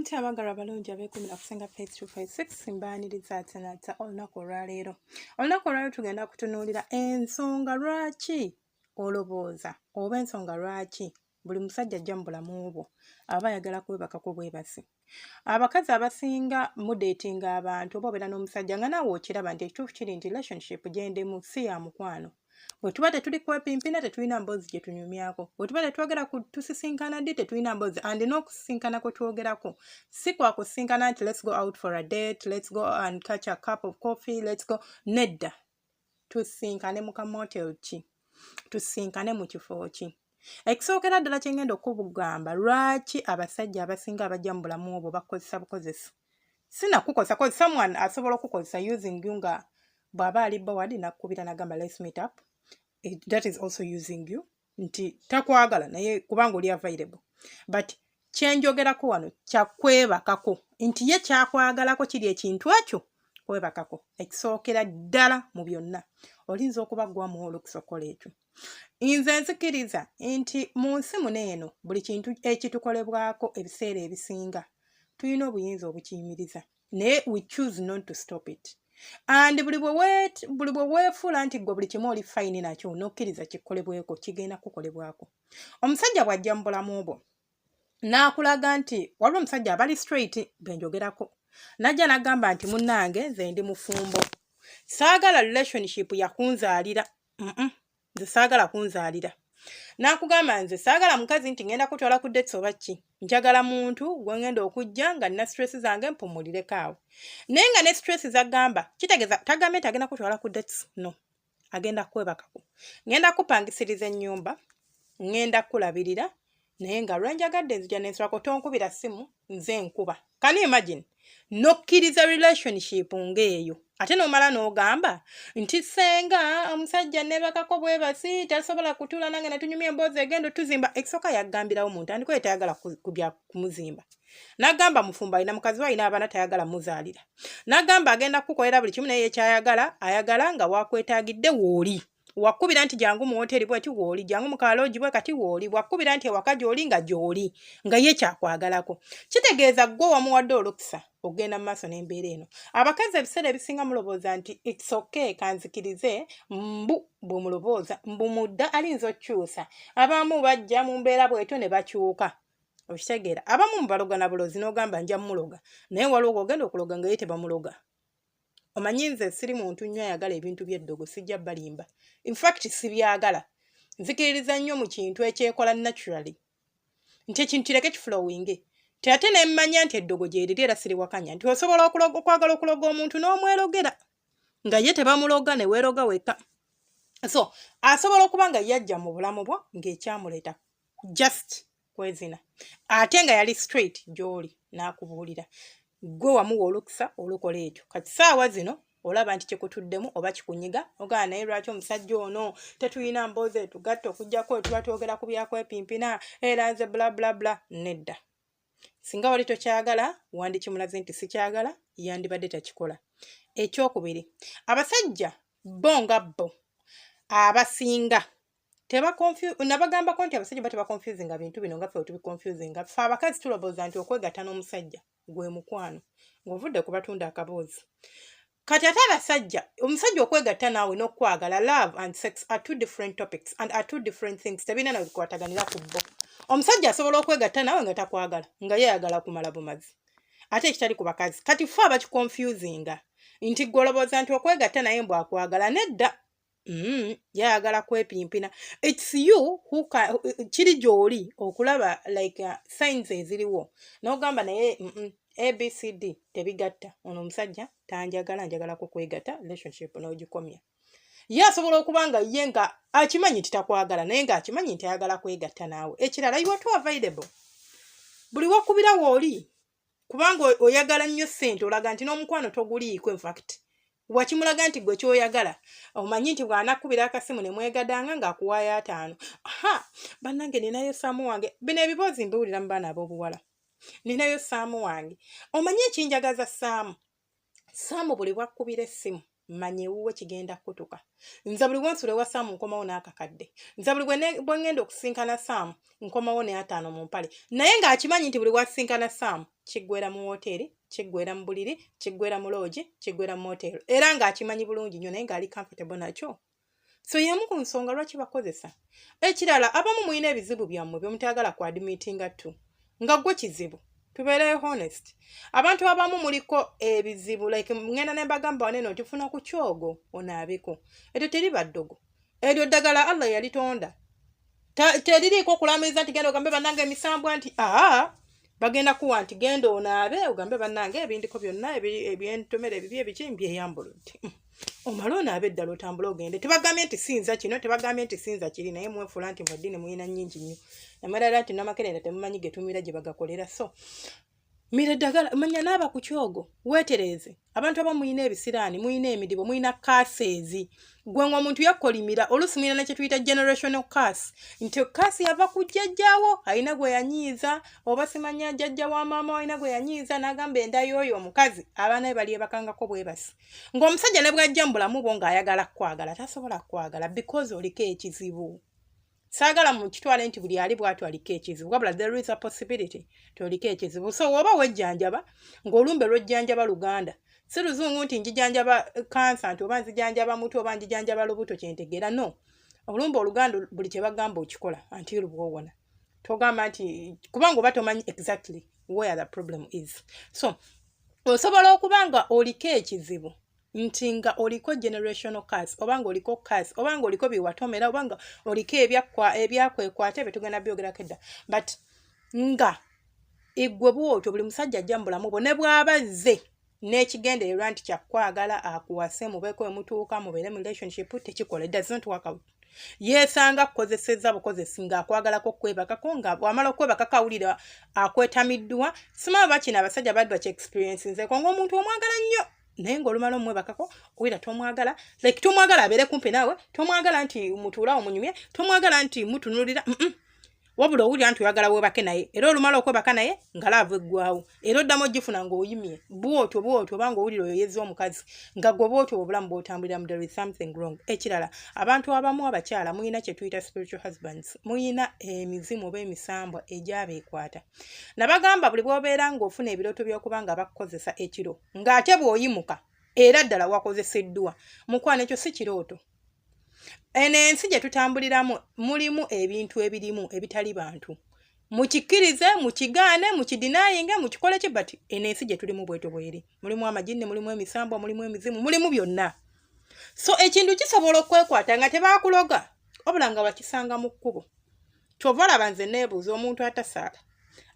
Mutya abaagalwa abalungi abeekumira ku Ssenga Faith 256, mbaaniriza atenata olunaku olwaleero. Olunaku olwaleero tugenda kutunuulira ensonga lwaki olowooza oba ensonga lwaki buli musajja ajja mu bulamu bwo aba ayagala kwebakako bwebasi. Abakazi abasinga mudeetinga abantu oba obeera n'omusajja nga naawe okiraba nti ekituufu kiri nti relationship gye ndimu si ya mukwano. Bwe tuba tetuli kwepimpina, tetulina mboozi gye tunyumyako. Bwe tuba tetwogera ku tusisinkana ddi, tetulina mboozi, and n'okusisinkana kwe twogerako si kwa kusisinkana nti let's go out for a date, let's go and catch a cup of coffee, let's go. Nedda, tusisinkane mu kamotel ki, tusisinkane mu kifo ki. Ekisookera ddala kye ngenda okukugamba lwaki abasajja abasinga abajja mu bulamu obwo bakukozesa bukozesa, sinakukozesa, 'cause someone asobola okukozesa using you nga bw'aba ali bored nakkubira nagamba, "Let's meet up." That is also using you, nti takwagala naye kubanga oli available. But kyenjogerako wano kyakwebakako, nti ye kyakwagalako kiri ekintu ekyo kwebakako. Ekisookera ddala mu byonna, olinza okuba gwamuwa olukusa okukola ekyo. Nze nzikiriza nti mu nsi muno eno buli kintu ekitukolebwako, ebiseera ebisinga tulina obuyinza obukiyimiriza, naye we choose not to stop it. And buli bwe weefuula nti gwe buli kimu oli fine nakyo, n'okkiriza kikolebweko, kigenda kukolebwako. Omusajja bw'ajja mu bulamu bwo n'akulaga nti waliwo omusajja abali straight benjogerako, n'ajja n'agamba nti, "Munnange, nze ndi mufumbo, saagala relationship yakunzaalira. Nze saagala kunzaalira." N'akugamba, "Nze saagala mukazi nti ngenda kutwala ku dates oba ki. Njagala muntu gwe ngenda okujja nga nina stress zange mpumulireko awo." Naye nga ne stress zagamba kitegeeza tagambye nti agenda kutwala ku dates, no, agenda kwebakako, ngenda kupangisiriza ennyumba, ngenda kulabirira, naye nga lwenjagadde nzija nensulako, tonkubira ssimu, nze nkuba. Can you imagine nokkiriza relationship ng'eyo, ate n'omala n'ogamba nti, "Senga, omusajja neebakako bwebasi, tasobola kutuula nange netunyumya emboozi egenda otuzimba"? Ekisooka yaggambirawo muntu andiko ye tayagala kubya kumuzimba. N'agamba mufumbo, alina mukazi we, alina abaana, tayagala muzaalira. N'agamba agenda kukukolera buli kimu, naye yekyayagala ayagala nga wakwetaagidde w'oli. Wakubira nti jangu mu woteri bweti, wooli, jangu mu kaloogi bwe kati, wooli. Bwakubira nti ewaka gy'oli, nga gy'oli, nga ye kyakwagalako. Kitegeeza ggwe wamuwadde olukisa okugenda mu maaso n'embeera eno. Abakazi ebiseera ebisinga mulowooza nti it's okay, kanzikirize, mbu bwe mulowooza mbu mudda alinza okukyusa. Abamu bajja mu mbeera bwetyo ne bakyuka, okitegeera? Abamu mubaloga na bulozi, n'ogamba nja muloga, naye waliwo ogenda okuloga nga ye tebamuloga. Omanyi nze siri muntu nnyo ayagala ebintu by'eddogo, sijja balimba, infact sibyagala. Nzikiririza nnyo mu kintu ekyekola naturally, nti ekintu kireke kiflowinge. Ti ate nemmanya nti eddogo gyeriri, era siriwakanya nti osobola okwagala okuloga omuntu n'omwerogera nga ye tebamuloga, ne weeroga wekka. So asobola okuba nga yajja mu bulamu bwo ng'ekyamuleeta just kwezina, ate nga yali straight gy'oli n'akubuulira, ggwe wamuwa olukusa olukola ekyo. Kati saawa zino olaba nti kikutuddemu oba kikunyiga, ogamba, "Naye lwaki omusajja ono tetulina mboozi etugatta okugjako tuba twogera ku byakwepimpina, era nze bla bla bla?" Nedda, singa wali tokyagala wandikimulaze nti sikyagala, yandibadde takikola. Ekyokubiri, abasajja bo nga bo abasinga nabagambako nti abasajja ba tebaconfusinga bintu bino nga ffe wetubiconfusinga. Ffe abakazi tulowooza nti okwegatta n'omusajja gwe mukwano ng'ovudde ku batunda akaboozi. Kati ate abasajja, omusajja okwegatta naawe n'okwagala, love and sex are two different topics and are two different things, tebirina na bikwataganira ku bo. Omusajja asobola okwegatta naawe nga takwagala, nga ye ayagala kumala bumazi, ate ekitali ku bakazi. Kati fe abakiconfusinga nti gwe olowooza nti okwegatta naye mbw akwagala. Nedda, yayagala kwepimpina. It's you who can, kiri gy'oli okulaba like signs eziriwo n'ogamba, naye ABCD tebigatta, ono omusajja tanjagala, njagala kukwegatta, relationship n'ogikomya. Ye asobola okuba nga ye nga akimanyi nti takwagala, naye ng'akimanyi nti ayagala kwegatta naawe. Ekirala, you are too available, buli wakubira wooli, kubanga oyagala nnyo ssente, olaga nti n'omukwano toguliiko. Infact wakimulaga nti gwe kyoyagala, omanyi nti bw'anakkubira akasimu ne mwegadanga ng'akuwaayo 50. Ha, bannange, ninayo saamu wange. Bino ebiboozi mbiwulira mu baana ab'obuwala. "Ninayo saamu wange, omanyi ekinjagaza saamu, saamu buli bwakkubira essimu Manya ewuwe kigenda kukutuka. Nze buli wensula ewa Saamu nkomawo n'akakadde. Nze buli bwe ŋŋenda okusinkana Saamu nkomawo ne 50 mu mpale. Naye ng'akimanyi nti buli bw'asisinkana Saamu kiggweera mu wooteeri, kiggweera mu buliri, kiggweera mu loogi, kiggweera mu moteero. Era ng'akimanyi bulungi nnyo naye ng'ali comfortable nakyo. So y'emu ku nsonga lwaki bakozesa. Ekirala, abamu mulina ebizibu byammwe bye mutayagala ku admittinga to. Nga ggwe kizibu. Tubeere honest. Abantu abamu muliko ebizibu, like ŋŋenda ne mbagamba wano eno nti funa ku kyogo onaabeko. Eryo teriba ddogo. Eryo ddagala Allah yalitonda. Teririiko okulamiriza nti genda ogambe bannange emisambwa nti aa bagenda kuwa nti genda onaabe ogambe bannange ebindiko byonna ebyentomera ebibi ebiki mbyeyambuludde. Omale onaabe eddala otambule ogende. Tebagambye nti sinza kino, tebagambye nti sinza kiri, naye mwefuula nti mwe eddiini muyina nnyingi nnyo. Namwerala nti namakerenda temumanyi ge tumira gye bagakolera. So mira eddagala, manya naaba ku kyogo, weetereeze. Abantu abamu muyina ebisiraani, muyina emidibo, muyina curses. Gwe ng'omuntu yakkolimira, oluusi muyina ne kye tuyita generational curse, nti curse yava ku jjajjaawo alina gwe yanyiiza, oba simanya jjajja wa maama alina gwe yanyiiza n'agamba enda y'oyo omukazi abaana be balyebakangako bwe basi. Ng'omusajja ne bw'ajja mu bulamu bwo ng'ayagala kukwagala tasobola kukwagala because oliko ekizibu. Saagala mukitwale nti buli ali bw'atyo aliko ekizibu, wabula there is a possibility nti oliko ekizibu. So oba wejjanjaba ng'olumbe lw'ojjanjaba Luganda, si Luzungu nti njijanjaba kansa nti oba nzijanjaba mutwe oba njijanjaba lubuto kyentegeera. No, olumbe Oluganda buli kye bagamba okikola until bw'owona. Togamba nti kubanga oba tomanyi exactly where the problem is. So osobola okuba nga oliko ekizibu nti nga oliko generational curse, oba nga oliko curse, oba nga oliko byewatomera, oba nga oliko ebyakwekwata ebyo tugenda byogerako edda. But nga eggwe bw'otyo buli musajja ajja mu bulamu bwo ne bw'aba azze n'ekigendererwa nti kyakwagala akuwase mubeeko we mutuuka mubeere mu relationship, tekikola. It does not work out. Yeesanga kukozesezza bukozesi ng'akwagalako okwebakako, nga bw'amala okwebakako awulira akwetamiddwa. Simanyi oba kino abasajja badde bakye experience nzeko, ng'omuntu omwagala nnyo naye ng'olumala omwebakako owulira tomwagala, like tomwagala abeere kumpi naawe, tomwagala nti mutuulawo munyumye, tomwagala nti mutunuulira, Wabula owulira nti oyagala weebake naye, era olumala okwebaka naye nga love eggwawo, era oddamu ogifuna ng'oyimye bwotyo bwotyo, oba ng'owulira oyo yezza omukazi nga gwe bwotyo obulamu bw'otambuliramu. There is something wrong. Ekirala, abantu abamu abakyala muyina kye tuyita spiritual husbands, muyina emizimu oba emisambwa egyabeekwata. Nabagamba buli bw'obeera ng'ofuna ebirooto by'okuba nga bakukozesa ekiro ng'ate bw'oyimuka era ddala wakozeseddwa, mukwano, ekyo si kirooto. Eno ensi gye tutambuliramu mulimu ebintu ebirimu ebitali bantu. Mukikkirize, mukigaane, mukidenyinge, mukikole ki, but eno ensi gye tulimu bwetyo bweri. Mulimu amajinni, mulimu emisambwa, mulimu emizimu, mulimu byonna. So ekintu kisobola okwekwata nga tebaakuloga, wabula nga wakisanga mu kkubo. Kyova olaba nze neebuuza omuntu atasaala,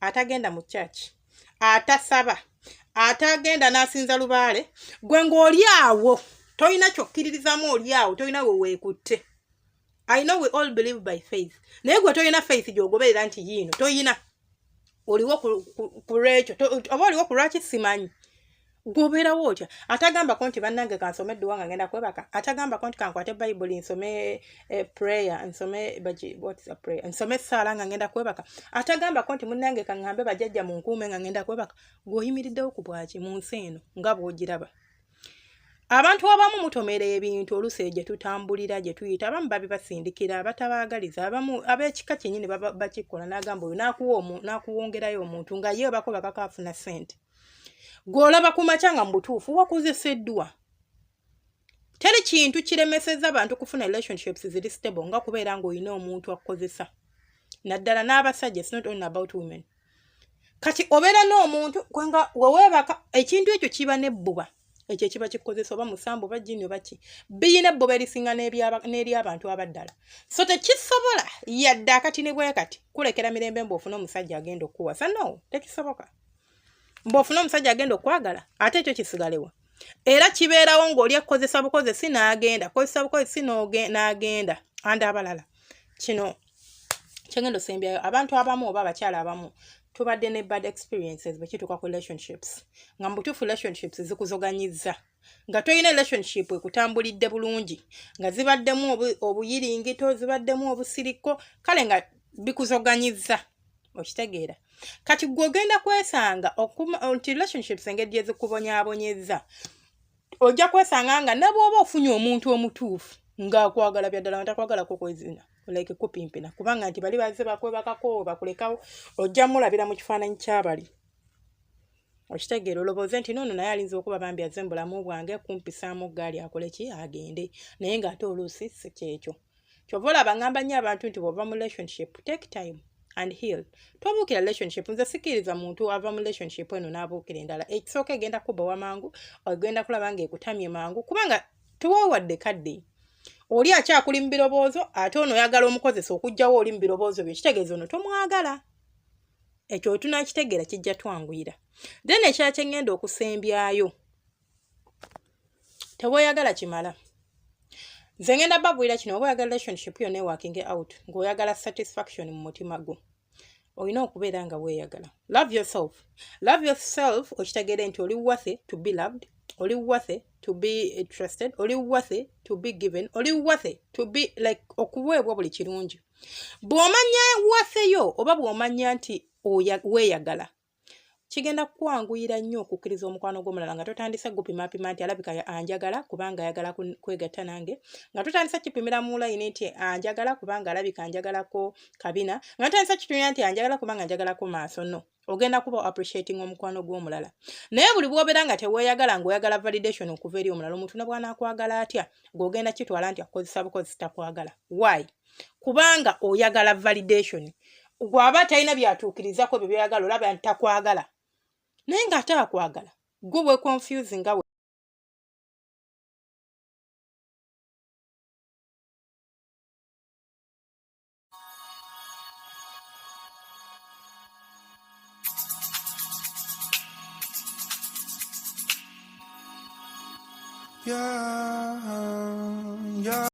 atagenda mu kyaki, atasaba, atagenda n'asinza lubaale, gwe ng'oli awo tolina kyokkiririzaamu, oli awo tolina we weekutte. I know we all believe by faith, naye gwe tolina faith gy'ogoberera nti yiino toyina, oliwo ku lwekyo oba oliwo ku lwaki simanyi. Gwobeerawo otya atagambako nti bannange kansome edduwa nga ngenda kwebaka, atagambako nti kankwate Bayibuli nsome prayer, nsome what's a prayer, nsome essaala nga ngenda kwebaka, atagambako nti munnange kaŋŋambe bajjajja mu nkuume nga ngenda kwebaka? Gw'oyimiriddewo ku bwaki mu nsi eno nga bw'ogiraba? Abantu abamu mutomera ebintu oluusi gye tutambulira gye tuyita, abamu babibasindikira abatabaagaliza, abamu ab'ekika kyennyini bakikola n'agamba oyo n'akuwongerayo omuntu nga ye bako bakako afuna ssente. Gw'olaba ku makya nga mu butuufu wakozeseddwa. Teri kintu kiremesezza bantu kufuna relationships ziri stable nga kubeera ng'olina omuntu akukozesa, naddala n'abasajja. It's not only about women. Kati obeera n'omuntu kwenga weweebaka ekintu ekyo kiba n'ebbuba, ekyo ekiba kikukozesa, oba musambu oba jini oba ki, biyina ebbuba erisinga n'ery'abantu abaddala. So tekisobola yadde akati ne bwe kati kulekera mirembe mbu ofune omusajja agenda okukuwasa. No, tekisoboka mbu ofune omusajja agenda okwagala ate ekyo kisigalewa. Era kibeerawo ng'oli akukozesa bukozesi n'agenda, kukozesa bukozesi n'agenda. And abalala, kino kyengenda osembyayo, abantu abamu oba abakyala abamu tubadde ne bad experiences bwe kituuka ku relationships, nga mu butuufu relationships zikuzoganyizza, nga tolina relationship ekutambulidde bulungi, nga zibaddemu obuyiringito, zibaddemu obusiriko, kale nga bikuzoganyizza, okitegeera? Kati gwe ogenda kwesanga nti relationships engeri gye zikubonyaabonyezza. Ojja kwesanga nga ne bw'oba ofunye omuntu omutuufu ng'akwagala bya ddala nga takwagalako kwezina like kupimpina, kubanga nti bali bazze bakwebakako bakulekawo, ojja mulabira mu kifaananyi ky'abali. Okitegeera? Olowooze nti noono naye alinza okuba bambi azze mu bulamu bwange kumpisaamu ggaali akole ki agende, naye ng'ate oluusi si kyekyo. Kyova olaba ngamba nnyo abantu nti bw'ova mu relationship, take time and heal. Tobuukira relationship. Nze sikkiriza muntu ava mu relationship eno n'abuukira endala. Ekisooka, egenda kubawa mangu, ogenda kulaba ng'ekutamye mangu, kubanga teweewadde kadde. Oli akyakuli mu birowoozo, ate ono oyagala omukozesa okuggyawo oli mu birowoozo byo. Kitegeeza ono tomwagala. Ekyo wetunakitegeera kijja twanguyira. Then ekirala kye ŋŋenda okusembyayo, teweeyagala kimala. Nze ngenda babuulira kino: oba oyagala relationship yonna eworking out, ng'oyagala satisfaction mu mutima gwo, olina okubeera nga weeyagala. Love yourself, love yourself. Okitegeere nti oli worthy to be loved, oli worthy to be trusted, oli worthy to be given, oli worthy to be like okuweebwa buli kirungi. Bw'omanya worth yo, oba bw'omanya nti weeyagala, kigenda kukwanguyira nnyo okukkiriza omukwano gw'omulala nga totandise gupimaapima nti alabika anjagala kubanga ayagala kwegatta nange, nga totandise kipimira mu layini nti anjagala kubanga alabika anjagalako kabina, nga totandise kipimira nti anjagala kubanga njagalako maaso. No, ogenda kuba appreciating omukwano gw'omulala. Naye buli bw'obeera nga teweeyagala, ng'oyagala validation okuva eri omulala, omuntu ne bw'anaakwagala atya, ng'ogenda kitwala nti akukozesa bukozesa, takwagala. Why? Kubanga oyagala validation. Bw'aba talina byatuukirizako ebyo by'oyagala, olaba nti takwagala, naye ng'ate akwagala. Gwe bwe confuse nga Yeah.